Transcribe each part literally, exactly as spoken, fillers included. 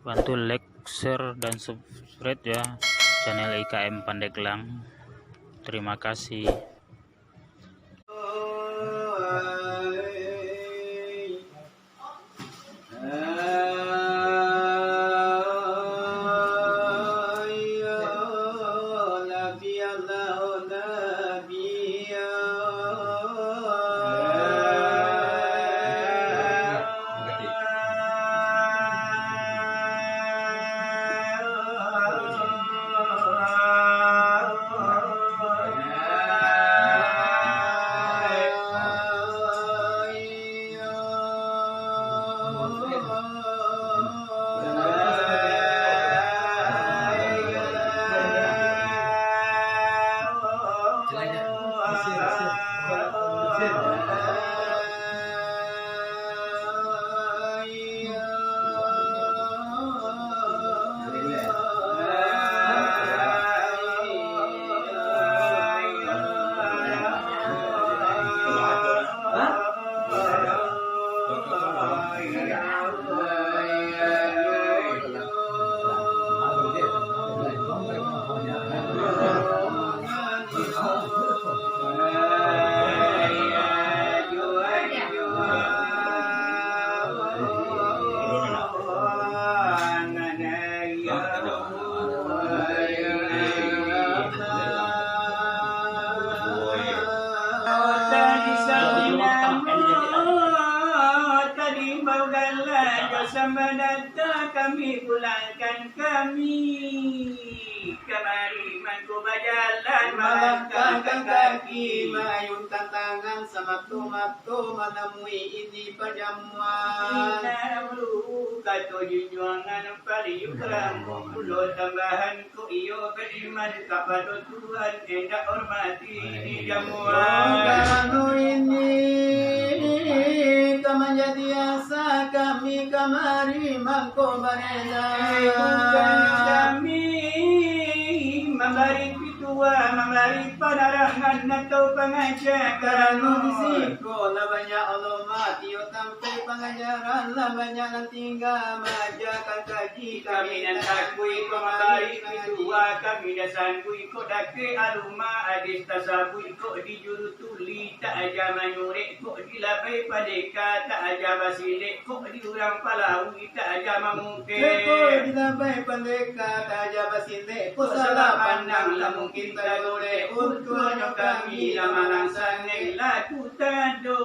Bantu like, share, dan subscribe ya channel I K M Pandeglang. Terima kasih. Kami pulangkan kami kamari, mangko bajalan malangkahkan kaki, maayunkan tangan samato-mato manamui ini pajamuan. Ina dulu kato junjuangan pariuk rambu pulo tambahan. Kok iyo bariman kapado Tuhan, indak hormati di jamuan. Karano ini ka manjadi asa kami kamari mangko bareda. Bukan kami mambari pituah, mambari panarangan atau pangajaran. Karano di siko lah banyak ulamak, iyo tampek pangajaran, lah banyak nan tingga maajakan kaji. Kami nan takuik ko mambari pituah, kami nan sangguik ko dakek aluma, adis tasabuik ko di juru tuli, tak aja manyurek ko di labai pandeka, tak aja basilek ko di urang palauik, tak aja mamukek ko di labai pandeka, tak aja basilek ko salah pandang, lah mungkin tagorek. Untuaknyo kami lah malang sangaik, laku tando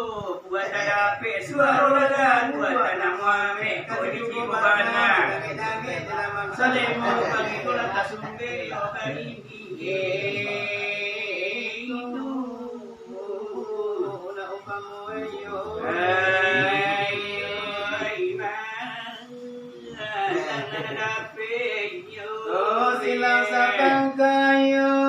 buat tadapek, suaro lah buat tanam wamek, kok di tibo bana. Salemo pagi ko lah tasumbek yo ka dingin. Itu nak umpamo yo. Hai, hai, man. Oh, silang sapangka yo.